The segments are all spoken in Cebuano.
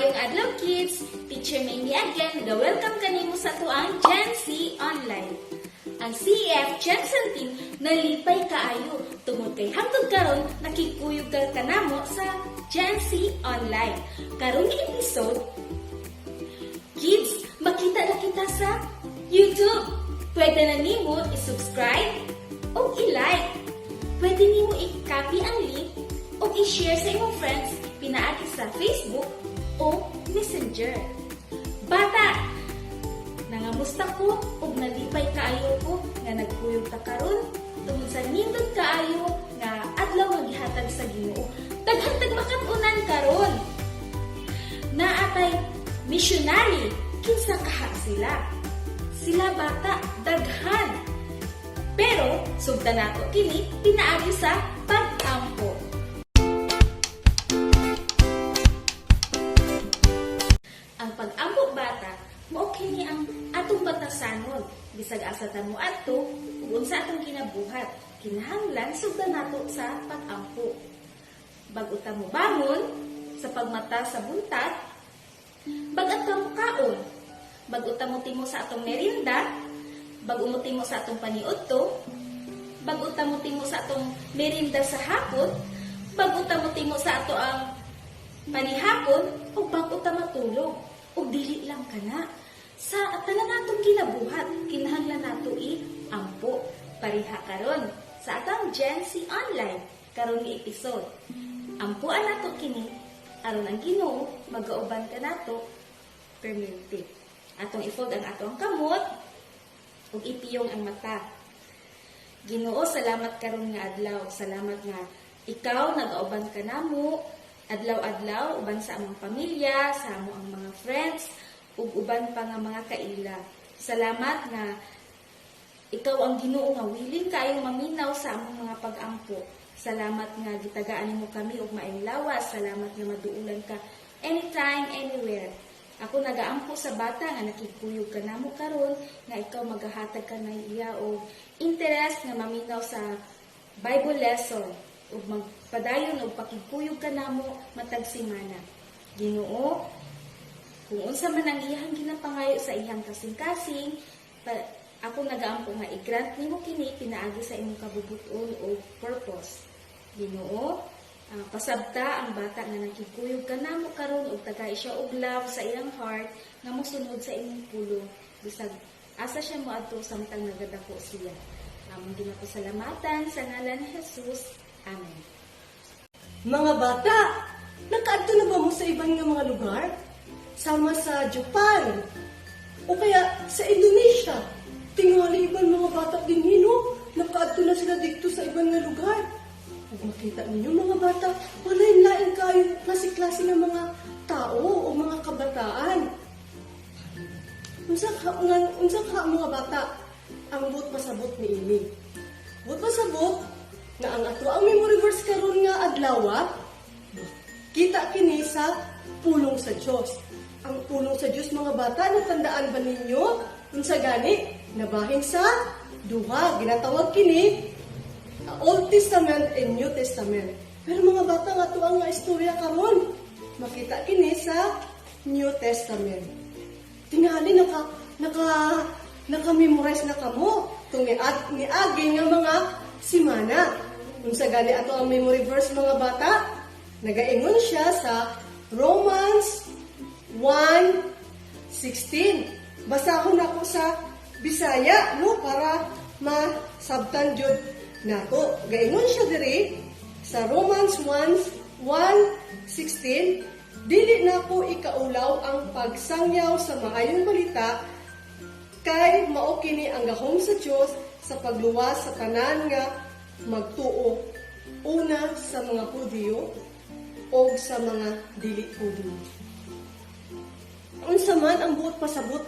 Maayong adlaw, kids! Teacher Mamie again, ga-welcome kanimo sa atuang Gen Z Online. Ang CEF Jensen Team nalipay kaayo tungod kay hangtod karon nakikuyog ka kanamo sa Gen Z Online. Karong episode, kids, makita na kita sa YouTube. Pwede na nimo i-subscribe o i-like. Pwede nimo i-copy ang link o i-share sa imong friends pinaagi sa Facebook o Messenger. Bata, nangamusta ko ug nalipay kaayo ko nga nagkuyog ta karon tungod sa nindot kaayo nga adlaw nga gihatag sa Ginoo. Daghan tag makat-unan karon. Naa tay missionary, kinsa kaha sila? Sila, bata, daghan. Pero sugdan nato kini pinaagi sa pag-ampo. Ang pag-ampo, bata, mao kini ang atong batasanon bisag asa ta moadto ug unsa atong ginabuhat. Kinahanglan sugdan nato sa pag-ampo. Bag-o ta mo bangon, sa pagmata sa buntag, bag-o ta mo kaon, bag-o ta mo timo sa atong merinda, bag-o mo timo sa atong paniudto, bag-o ta mo timo sa atong merinda sa hapon, bag-o ta mo timo sa ato ang panihapon, ug bag-o ta matulog. Ug dili lang kana. Sa tanan natong ginabuhat, kinahanglan nato i-ampo. Pareha karon sa atong Gen Z Online karon nga episode. Ampuan nato kini aron ang Ginoo magauban kanato permanente. Atong i-fold ang atong kamot ug ipiyong ang mata. Ginoo, salamat karon nga adlaw. Salamat nga ikaw nagauban ka namo adlaw-adlaw uban sa among pamilya, sa amo ang mga friends ug uban pa nga mga kaila. Salamat nga ikaw ang Ginoo nga willing kaayong maminaw sa among mga pag-ampo. Salamat nga gitagaan nimo kami og maayong lawas. Salamat nga maduulan ka anytime, anywhere. Ako nagaampo sa bata nga nakikuyog ka namo karon, nga ikaw magahatag ka na iya og interest nga maminaw sa Bible lesson ug magpadayon og pakigkuyog ka namo matag semana. Ginoo, kung unsa man ang iyang ginapangayo sa iyang kasing-kasing, ako nagaampo nga i-grant nimo kini pinaagi sa imong kabubuton o purpose. Ginoo, pasabta ang bata nga nakikuyog ka namo karon ug tagai siya og love sa iyang heart nga mosunod sa imong pulong bisag asa siya moadto samtang nagadako siya. Among ginapasalamatan sa ngalan ni Jesus. Amen. Mga bata, nakaadto na ba mo sa ibang nga mga lugar? Sama sa Japan o kaya sa Indonesia. Tingali ibang mga bata din, no? Nakaadto na sila dito sa ibang nga lugar. Ug makita ninyo, mga bata, walay lain kayo klase-klase ng mga tao o mga kabataan. Unsa ka, mga bata, ang buot pasabot ni ini? Buot pasabot nga ang ato ang memory verse karon nga adlaw, kita kini sa pulong sa Dios. Ang pulong sa Dios, mga bata, natandaan ba ninyo? Unsa gani? Nabahin sa duha, ginatawag kini Old Testament and New Testament. Pero, mga bata, nga ato ang nga istorya karon, makita kini sa New Testament. Tingali naka naka naka-memorize na kamo tung ni niagi nga mga semana. Unsa gani ato ang memory verse, mga bata? Nagaingon siya sa Romans 1:16. Basahon nako sa Bisaya, no, para masabtan jud nato. Gaingon siya diri sa Romans 1:16, "Dili nako ikaulaw ang pagsangyaw sa maayong balita kay mao kini ang gahom sa Dios sa pagluwas sa tanan nga magtuo, una sa mga Hudiyo o sa mga dili Hudiyo." Unsa man ang buot pasabot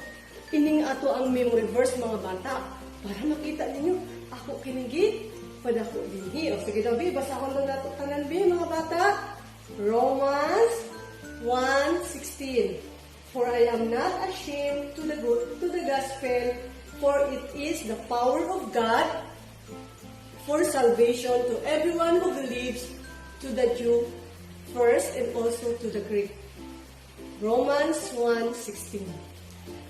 ining ato ang memory verse, mga bata, para makita ninyo ako kinigi padako dinhi? O sige daw, bi, basahon lang nato tanan bi, mga bata. Romans 1:16. "For I am not ashamed to the gospel, for it is the power of God for salvation to everyone who believes, to the Jew first and also to the Greek." Romans 1:16.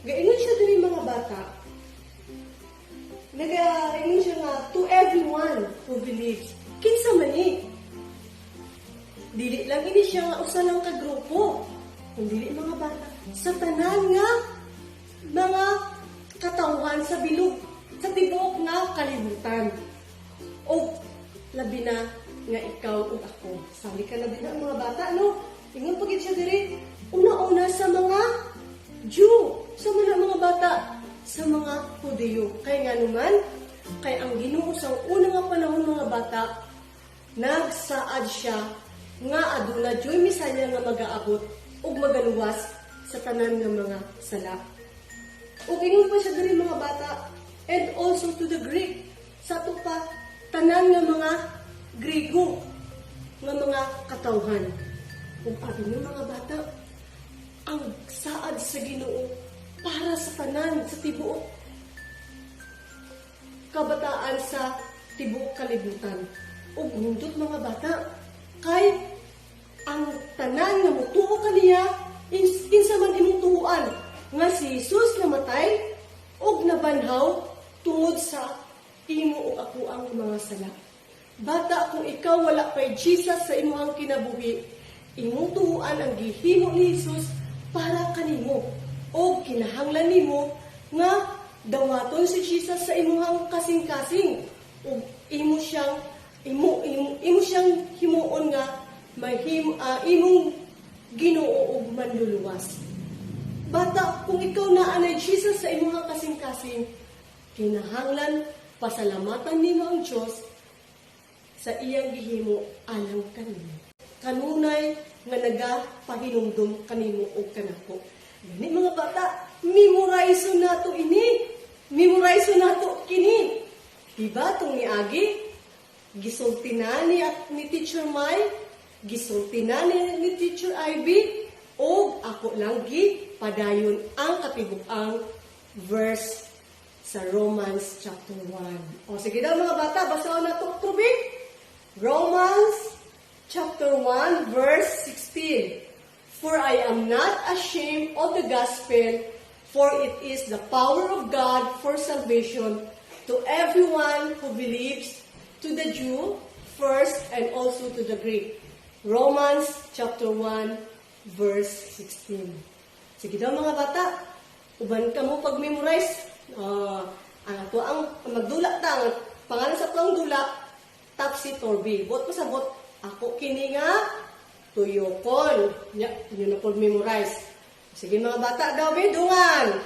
Gaingon siya diri, mga bata. Nagaingon siya nga to everyone who believes. Kinsa man ni? Dili lang ini siya nga usa lang ka grupo. Kung dili, mga bata, sa tanan nga mga katawhan sa bilog sa tibuok nga kalibutan. O labi na nga ikaw ug ako. Sali ka na din ang mga bata, no? Ingon pa gid siya diri, una-una sa mga Jew, sa mga bata, sa mga Hudiyo. Kay nga naman, kay ang Ginoo sa una nga panahon, mga bata, nagsaad siya nga aduna juy Misaya nga magaabot ug magaluwas sa tanan nga mga sala. Ug ingon pa siya diri, mga bata, and also to the Greek, sa ato pa tanan nga mga Grigo nga mga katawhan. Ug abi niyo, mga bata, ang saad sa Ginoo para sa tanan sa tibuok kabataan sa tibuok kalibutan. Ug nindot, mga bata, kay ang tanan nga mutuo kaniya, kinsa man imong tuuan nga si Jesus namatay ug nabanhaw tungod sa imo ug ako ang mga sala. Bata, kung ikaw wala pay Jesus sa imong kinabuhi, imong tuuan ang gihimo ni Jesus para kanimo o kinahanglan nimo nga dawaton si Jesus sa imong kasing-kasing ug imo siyang himuon nga mahim imong Ginoo ug Manluluwas. Bata, kung ikaw naa nay Jesus sa imong kasing-kasing, kinahanglan pasalamatan nimo ang Dios sa iyang gihimo alang kanimo. Kanunay nga nagapahinumdum kanimo og kanako. Gani, mga bata, memorize nato ini. Memorize nato kini. Diba tong niagi, gisulti na ni, at ni Teacher Mai, gisulti na ni Teacher Ivy, o ako lang gi padayon ang katibuk-ang verse sa Romans chapter 1. O sige daw, mga bata, basahon nato tubig. Romans chapter 1 verse 16. "For I am not ashamed of the gospel, for it is the power of God for salvation to everyone who believes, to the Jew first and also to the Greek." Romans chapter 1 verse 16. Sige daw, mga bata, uban ka mo pag-memorize. Ang ato ang magdula ta, ang pangalan sa atong dula, Tapsi Torby. Buot pasabot, ako kini nga tuyokon. Nya, yun na po memorize. Sige, mga bata daw, be, dungan.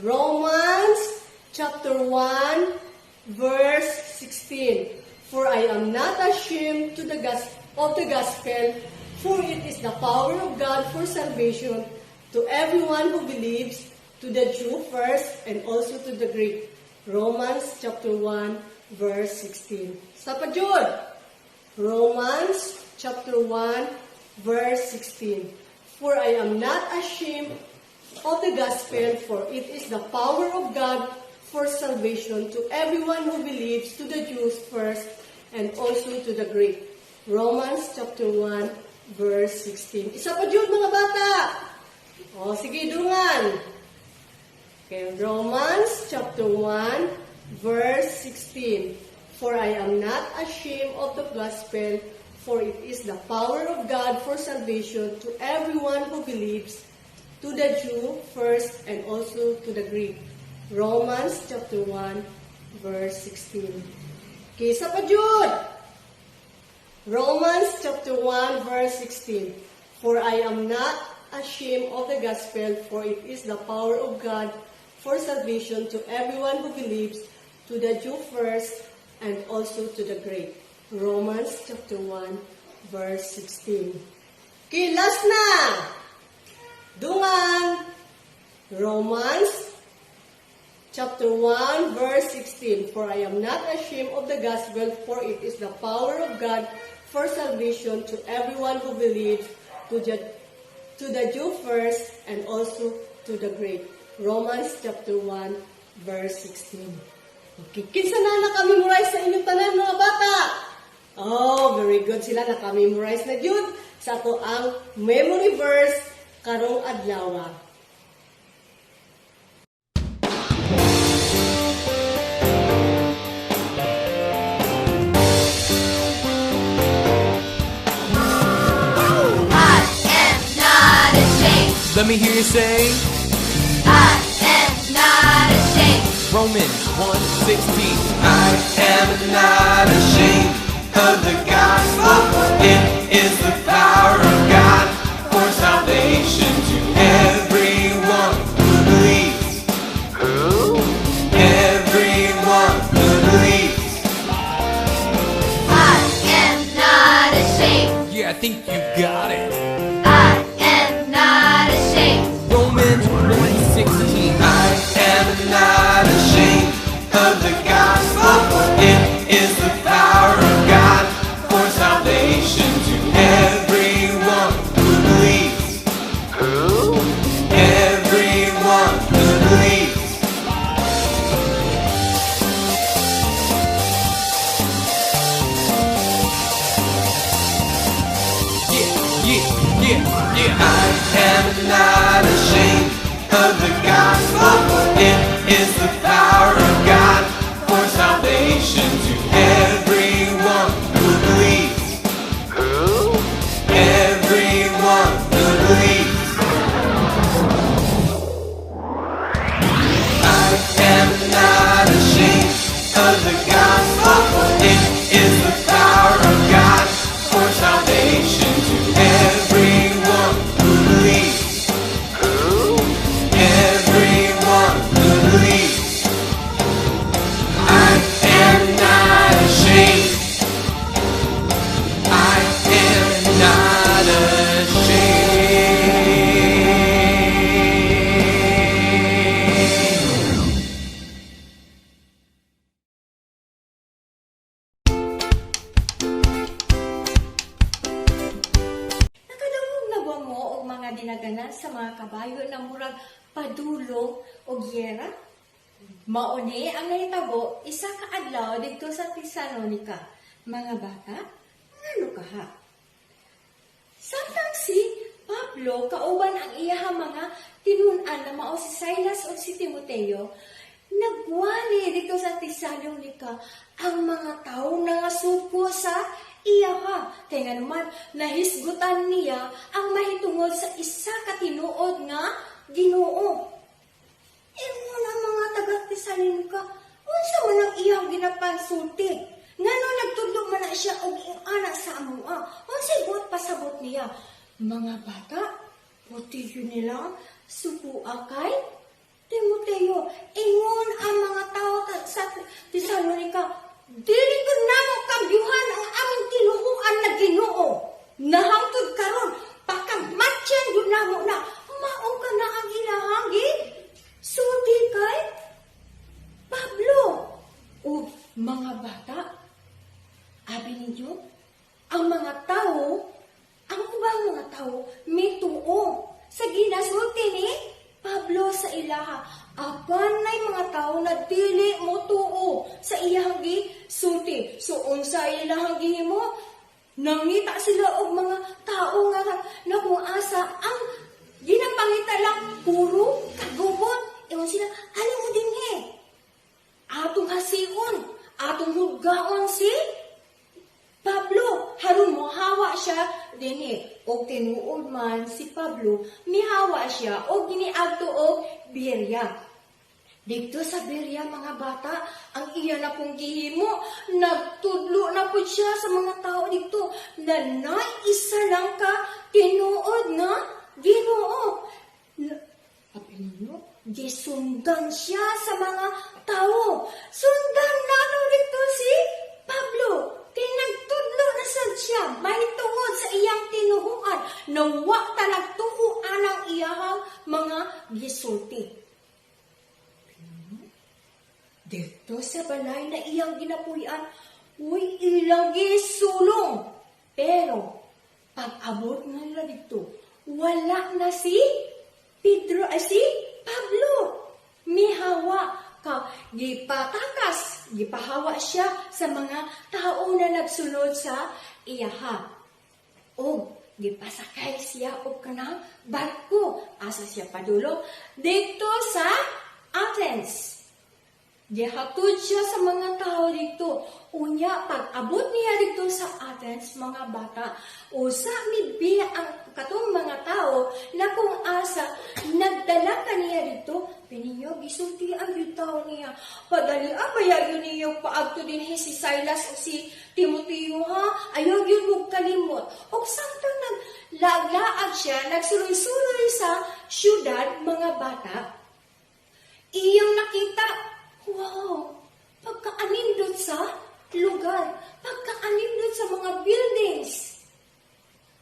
Romans chapter 1 verse 16. "For I am not ashamed to the of the gospel, for it is the power of God for salvation to everyone who believes, to the Jew first and also to the Greek." Romans chapter 1 verse 16. Sa pa jud. Romans chapter 1 verse 16. "For I am not ashamed of the gospel, for it is the power of God for salvation to everyone who believes, to the Jews first and also to the Greek." Romans chapter 1 verse 16. Isa pa jud, mga bata. O sige, dungan. Okay, Romans chapter 1 verse 16. "For I am not ashamed of the gospel, for it is the power of God for salvation to everyone who believes, to the Jew first and also to the Greek." Romans chapter 1 verse 16. Kisa pa jud. Romans chapter 1 verse 16. "For I am not ashamed of the gospel, for it is the power of God for salvation to everyone who believes, to the Jew first and also to the Greek." Romans chapter 1 verse 16. Okay, last na. Dungan. Romans chapter 1 verse 16. "For I am not ashamed of the gospel, for it is the power of God for salvation to everyone who believes, to the Jew first and also to the Greek." Romans chapter 1 verse 16. Okay, kinsa na naka-memorize sa inyong tanan, mga bata? Oh, very good, sila naka-memorize na jud sa ato ang memory verse karong adlaw. I am not ashamed. Let me hear you say I am not ashamed. Romans 1:16. I am not ashamed of the gospel. It is the power of God for salvation to everyone who believes. Who? Everyone who believes. I am not ashamed. Yeah, I think you got it. I am not ashamed. Romans 1:16. I am not ashamed of the gospel. It is the power of God for salvation to everyone who believes. Who? Everyone who believes. Yeah. I am not ashamed of the gospel. It is the power of God for salvation to everyone who believes. Who? Everyone who believes. I am not ashamed of the gospel. It is the power of God for salvation to everyone who believes. Who? Everyone who believes. I am not ashamed. I am not ashamed. Nakadungog na ba mo og mga dinaganan sa mga kabayo na murag padulong o giyera? Mauni ang nahitabo isa ka adlaw didto sa Tesalonica. Mga bata, ngano kaha? Samtang si Pablo kauban ang iyahang mga tinun-an na mao si Silas ug si Timoteo, nagwali dito sa Tesalonica ang mga tawo nga suko sa iyaha. Kay nganuman nahisgutan niya ang mahitungod sa isa ka tinuod nga Ginoo. Ingon ang mga taga Tesalonica, unsa man ang iyang ginapansulti? Ngano nagtudlo man na siya og ana sa amoa? Unsay buot pasabot niya? Mga bata, puti yun nila, suko kay Timoteo. Ingon ang mga tao sa Tesalonica, dili gud namo kambyuhan ang among tinuhuan na Ginoo. Nahangtod karon, pakamatyan gud namo na mao ka na ang ilahang sulti kay Pablo. O mga bata, abi ninyo, ang mga tao, ang ubang mga tao, mituo sa ginasulti ni Pablo sa ilaha. Apan nay mga tao na dili mo tuo sa iyang gisulti. So unsa ilahang gihimo? Nangita sila og mga tao nga na kung asa ang ginapangita lang puro kagubot. Ingon sila, alin mo dinhi? Atong hasion, atong huggaon si Pablo, haron mohawa siya dinhi. Og tinuod man si Pablo, mihawa siya og giniadto og Berea. Dito sa Berea, mga bata, ang iya na pong gihimo, nagtudlo na po siya sa mga tao dito na naisa lang ka tinuod nga Ginoo. Abi ninyo, gisundan siya sa mga tao. Sundan nato dito si Pablo. Tinagtudlo na sad siya, mahitungod sa iyang tinuhuan, na wa ta nagtuo anang iyahang mga gisulti. Dito sa balay na iyang ginapuy-an, uy, ilang gisulong. Pero, pag-abot na nila dito, wala na si Pedro, ay si Pablo. Mihawa ka, gipatakas, gipahawa siya sa mga tao na nagsunod sa iyaha. O, Gipasakay siya og kanang barko. Asa siya padulong? Dito sa Athens. Gihatod siya sa mga tao dito. Unya, pag abot niya dito sa Athens, mga bata, usa mibiya ang katong mga tao na kung asa nagdala kaniya dito, pininyo, gisulti ang tao niya. "Padali ah, bayag yun niyo paagto din si Silas o si Timoteo ha, ayaw yun mo kalimot." O samtang naglaag siya, nagsuloy-suloy sa syudad, mga bata, iyang nakita, wow, pagkaanindot sa lugar, pagkaanindot sa mga buildings.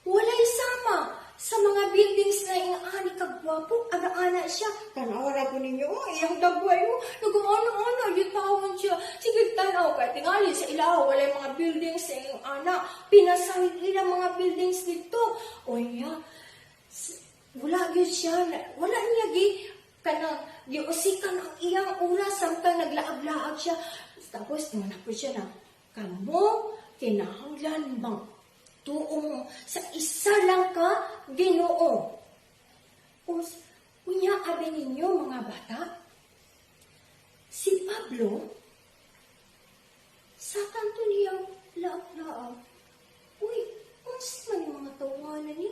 Walay sama sa mga buildings na ing ani kagwapo, ana-ana siya. Tanawa ko ninyo, oh, iyang dagway mo. Nag-ano-ano, litawon siya. Sige, tanaw, kay tingali sa ilaw, walay mga buildings sa iyong ana. Pinasahig ilang mga buildings dito. O niya, wala gyud siya, wala niya gi kanang giusikan ang iyang oras samtang naglaag-laag siya. Tapos ingon po siya na, "Kamo kinahanglan bang tuo mo sa isa lang ka Ginoo." Us, unya abi ninyo, mga bata, si Pablo, sa kanto niyang laag-laag, uy, unsa man yung mga tawanan ni?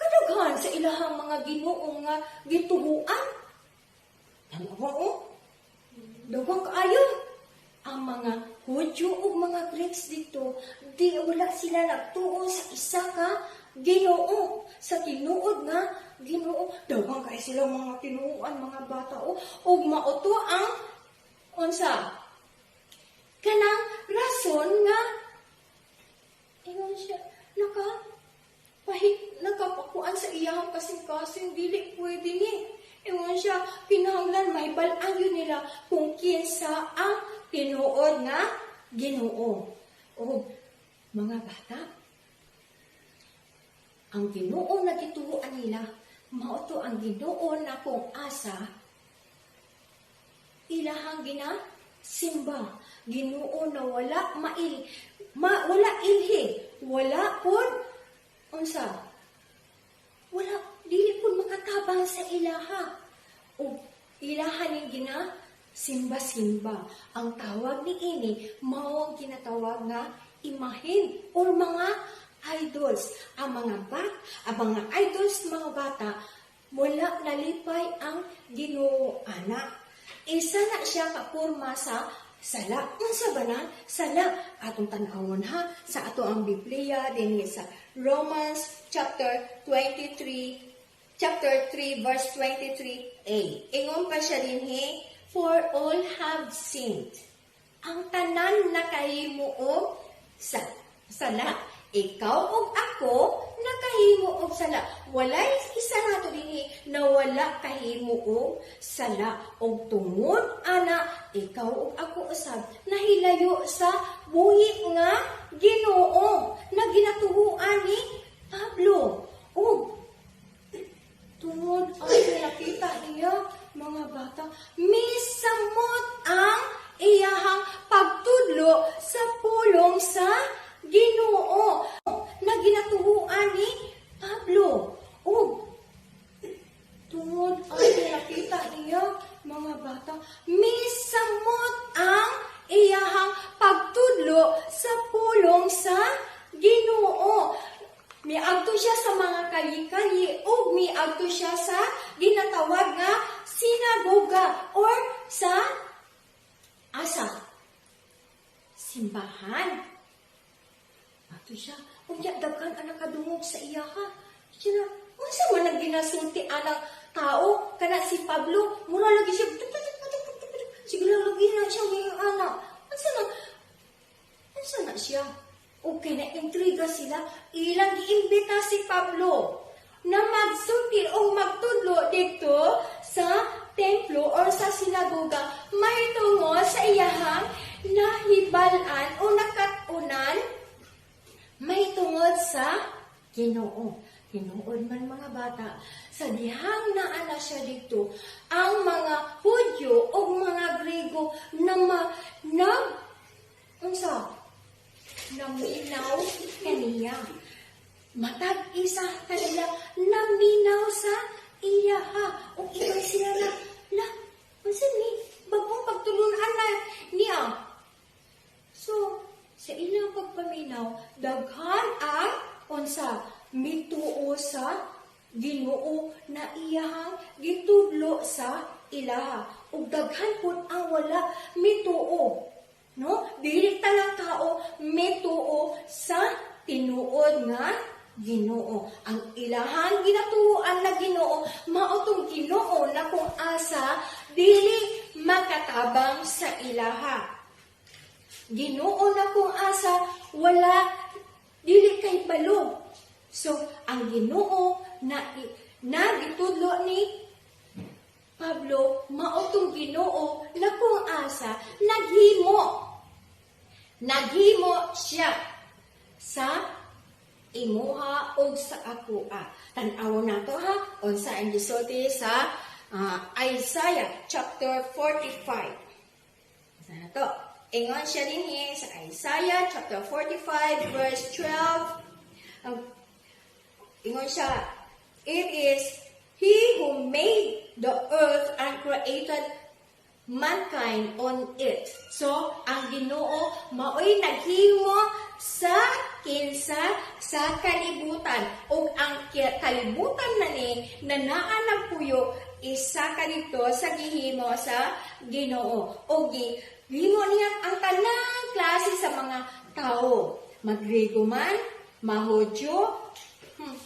Kadaghan sa ilahang mga Ginoo nga gituhuan. Tanawa oh. Daghan kaayo. Ang mga Hudyo ug mga Greeks dito, di wala sila nagtuo sa isa ka Ginoo, sa tinuod nga Ginoo. Daghan kay sila mga tinuoan, mga bata oh. Ug mao to ang unsa? Kanang rason nga ingon siya naka pahit nakapakuan sa iyang kasing-kasing, dili pwede ni. Ingon siya, kinahanglan mahibal-an yun nila kung kinsa ang tinuod nga Ginoo. O mga bata, ang Ginoo na gituoan nila, mao to ang Ginoo na kung asa ilahang gina simba. Ginoo na wala mail, ma, wala ilhi, wala pod unsa, wala dili pud makatabang sa ilaha o ilaha ning gina simba-simba. Ang tawag ni ini mao ang ginatawag nga imahen or mga idols. Ang mga idols, mga bata, wala nalipay ang Ginoo ana. Isa na siya ka porma sa sala. Unsa ba na? Sala. Atong tan-awon ha sa ato ang Biblia dinhi sa Romans chapter 23, chapter 3 verse 23a. Ingon pa siya dinhi, "For all have sinned." Ang tanan nakahimo og sa sala. Ikaw ug ako nakahimo og sala. Walay isa nato dinhi na wala kahimo og sala. Og tungod ana, ikaw ug ako usab nahilayo sa buhi nga Ginoo na ginatuhuan ni Pablo. Ug tungod ang nakita niya, mga bata, misamot ang iyahang pagtudlo sa pulong sa Ginoo na ginatuhuan ni Pablo. Ug tungod ang nakita niya, mga bata, misamot ang iyahang pagtudlo sa pulong sa Ginoo. Miagto siya sa mga kali-kali ug miagto siya sa ginatawag nga sinagoga or sa asa? Simbahan. Ato siya, unya daghan ang nakadungog sa iya ha. Siya na, unsa man ang ginasulti anang tao kana si Pablo, mura lagi siya, sige lang lagi na siya ngayong anak. Unsa na, unsa na siya? Okay na intriga sila, ilang giimbita si Pablo na magsulti o magtudlo dito sa templo or sa sinagoga mahitungod sa iyahang nahibal-an o nakat-unan mahitungod sa Ginoo. Tinuod man, mga bata, sa dihang naa na siya dito, ang mga Hudyo o mga Grego na ma, nag, unsa, naminaw kaniya. Matag isa kanila naminaw sa iyaha. Ug ingon sila na, "La, unsa ni? Bagong pagtulunan na niya." So, sa ilang pagpaminaw, daghan ang unsa mituo sa Ginoo na iyahang gitudlo sa ilaha. Ug daghan pud ang wala mituo. No? Dili tanang tao mituo sa tinuod nga Ginoo. Ang ilahang ginatuoan na Ginoo mao tong Ginoo na kung asa dili makatabang sa ilaha. Ginoo na kung asa wala dili kay balo. So ang Ginoo na na gitudlo ni Pablo mao tong Ginoo na kung asa naghimo. Naghimo siya sa imuha og sa akoa. Tan-awon nato ha unsa ang gisulti sa Isaiah chapter 45. Sana to. Ingon siya dinhi sa Isaiah chapter 45 verse 12. Ang ingon siya, "It is He who made the earth and created mankind on it." So, ang Ginoo maoy naghimo sa kinsa? Sa kalibutan. Ug ang kalibutan na ni na naa nagpuyo, isa kadto sa gihimo sa Ginoo. Ug gihimo niya ang tanang klase sa mga tao. Magrigo man, Mahudyo,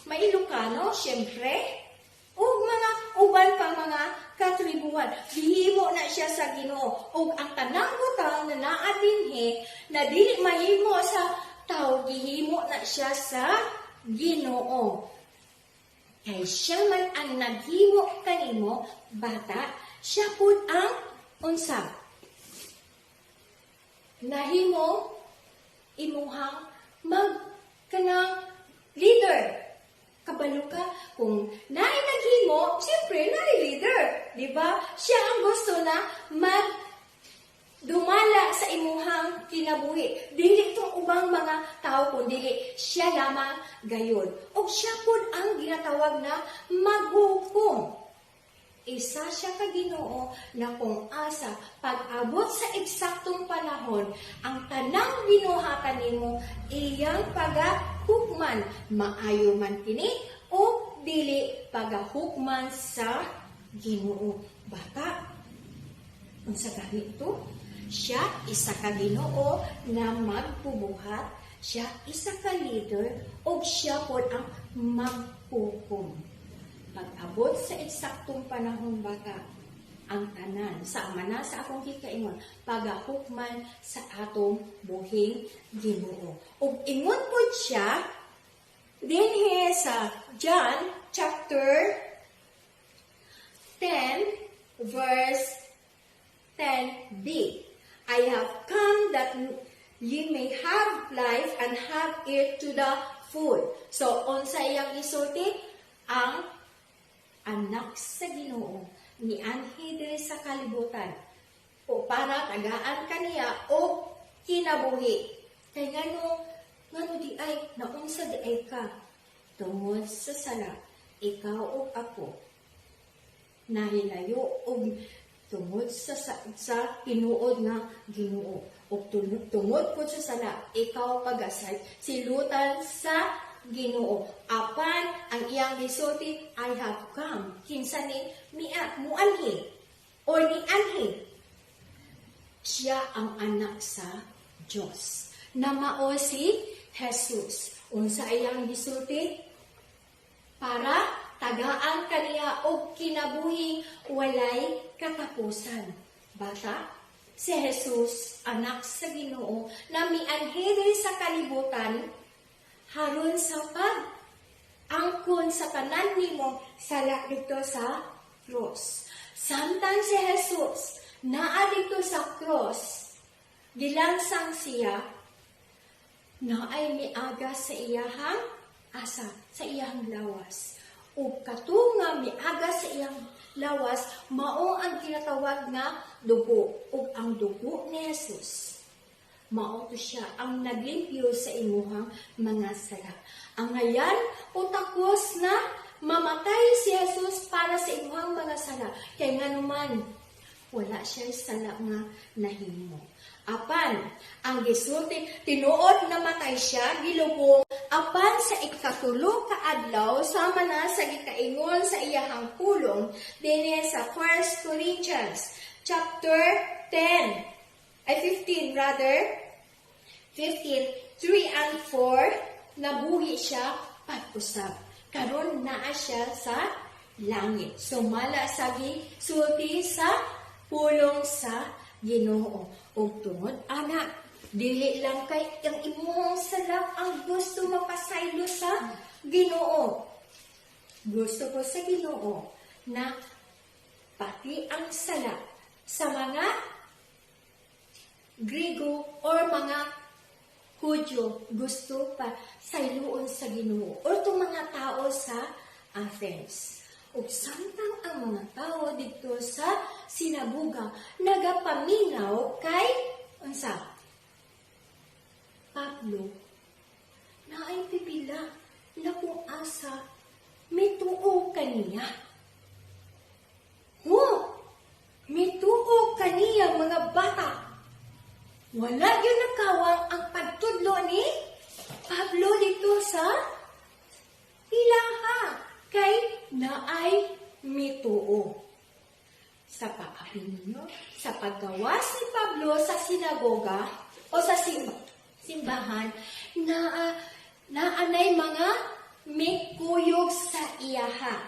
may Ilocano, syempre, ug mga uban pang mga katribuhan. Gihimo na siya sa Ginoo. Ug ang tanang butang na naa dinhi na dili mahimo sa tao, gihimo na siya sa Ginoo. Kay siya man ang naghimo kanimo, bata, siya pud ang unsa? Nahimo imuhang mag kanang leader. Kabalo ka kung naay naghimo, siyempre naay leader, di ba? Siya ang gusto na mag dumala sa imuhang kinabuhi. Dili itong ubang mga tao, kundi siya lamang gayon. O siya pud ang ginatawag na maghukom. Isa siya ka Ginoo na kung asa pag-abot sa eksaktong panahon, ang tanang binuhatan nimo iyang pagahukman, maayo man kini o dili, pagahukman sa Ginoo. Bata, unsa gani ito? Siya isa ka Ginoo na magbubuhat, siya isa ka leader, ug siya pod ang maghukom. Pag-abot sa eksaktong panahon, bata, ang tanan, sa amana sa akong gikaingon, pagahukman sa atong buhing Ginoo. Ug ingon pod siya dinhi sa John chapter 10 verse 10b. "I have come that ye may have life and have it to the full." So, unsa iyang isulti? Ang anak sa Ginoo nianhi diri sa kalibutan o para tagaan kaniya og kinabuhi. Kay ngano di ay naunsa di ay ka? Tungod sa sala, ikaw ug ako nahilayo og tungod sa tinuod nga Ginoo. Ug tungod pud sa sala, ikaw pagasay silutan sa Ginoo. Apan ang iyang gisulti, "I have come." Kinsa ni mia muanhi or nianhi? Siya ang anak sa Dios na mao si Jesus. Unsa iyang gisulti? Para tagaan kaniya og kinabuhing walay katapusan. Bata, si Jesus, anak sa Ginoo, na mianhi diri sa kalibutan haron sa pag angkon sa tanan nimo sala dito sa cross. Samtang si Jesus naa dito sa cross, gilangsang siya, naay miaga sa iyahang asa, sa iyahang lawas. Ug kato nga miaga sa iyang lawas, mao ang ginatawag nga dugo. Ug ang dugo ni Jesus Mao to siya ang naglimpyo sa imuhang mga sala. Angayan o takos na mamatay si Jesus para sa imuhang mga sala. Kay nganuman, wala siya sala nga nahimo. Apan, ang gisulti, tinuod namatay siya, gilubong, apan sa ikatulo ka adlaw, sama na sa gikaingon sa iyahang pulong, dinhi sa 1 Corinthians, chapter 10, ay 15 rather, 15, 3 and 4, nabuhi siya pag-usab. Karon naa siya sa langit. Sumala sa gisulti sa pulong sa Ginoo. Ug tungod ana, dili lang kay ang imong sala ang gusto mapasaylo sa Ginoo. Gusto ko sa Ginoo na pati ang sala sa mga Grigo or mga Hudyo gusto pa sayloon sa Ginoo or tong mga tao sa Athens. Ug samtang ang mga tao didto sa sinagoga nagapaminaw kay unsa? Pablo, naay pipila na kung asa mituo kaniya. Ho, mituo kaniya, mga bata. Wala gyud nakawang ang pagtudlo ni Pablo didto sa ilaha kay naay mituo. Sa paapi ninyo, sa paggawas ni Pablo sa sinagoga o sa simbahan, na naanay mga mikuyog sa iyaha.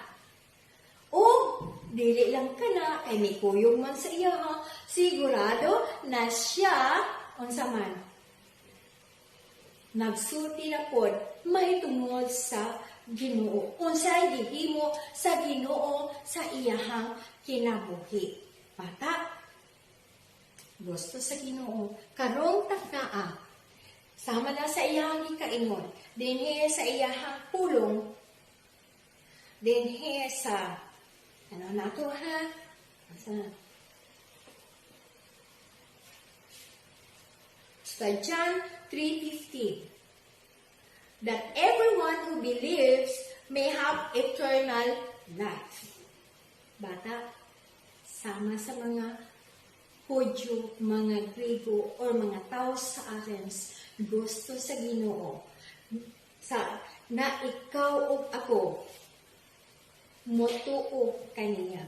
O dili lang kana kay mikuyog man sa iyaha, sigurado na siya unsa man nagsulti na pod mahitungod sa Ginoo. Unsay gihimo sa Ginoo sa iyahang kinabuhi. Bata, gusto sa Ginoo karong taknaa, sama na sa iyahang gikaingon dinhi sa iyahang pulong, dinhi sa ano nato ha. Asa sa John 3:15, that everyone who believes may have eternal life. Bata, sama sa mga Hudyo, mga Grigo, or mga tao sa Athens, gusto sa Ginoo sa na ikaw ug ako motuo kaniya.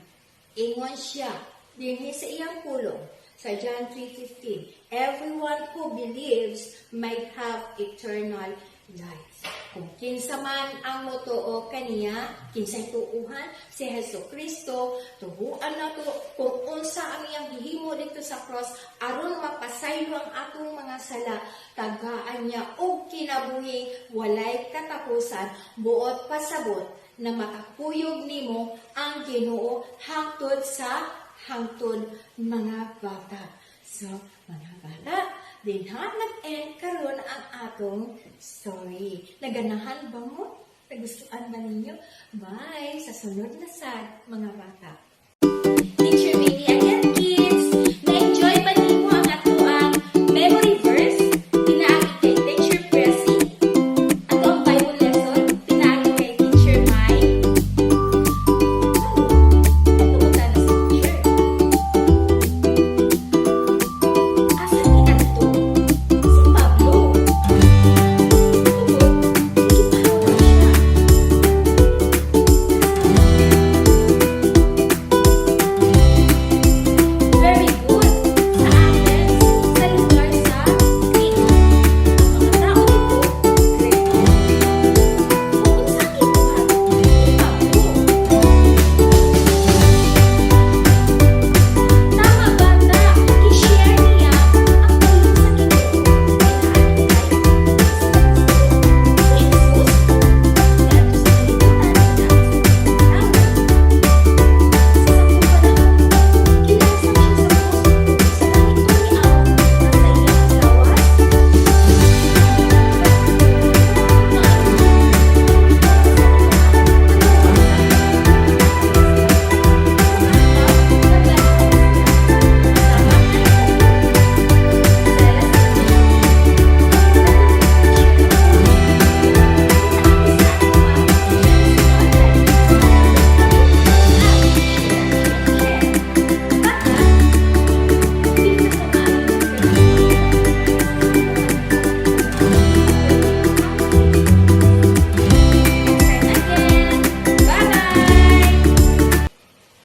Ingon siya dinhi sa iyang pulong sa John 3:15, everyone who believes may have eternal life. Kung kinsa man ang motuo kaniya, kinsay tuuhan si Hesus Kristo, tuhuan nato kung unsa ang iyang gihimo didto sa cross aron mapasaylo ang atong mga sala, tagaan niya og kinabuhi walay katapusan, buot pasabot na makakuyog nimo ang Ginoo hangtod sa hangtod, mga bata. So, mga bata, dinha nag-end karon ang atong story. Naganahan ba mo? Nagustuhan ba ninyo? Bye! Sa sunod na sad, mga bata.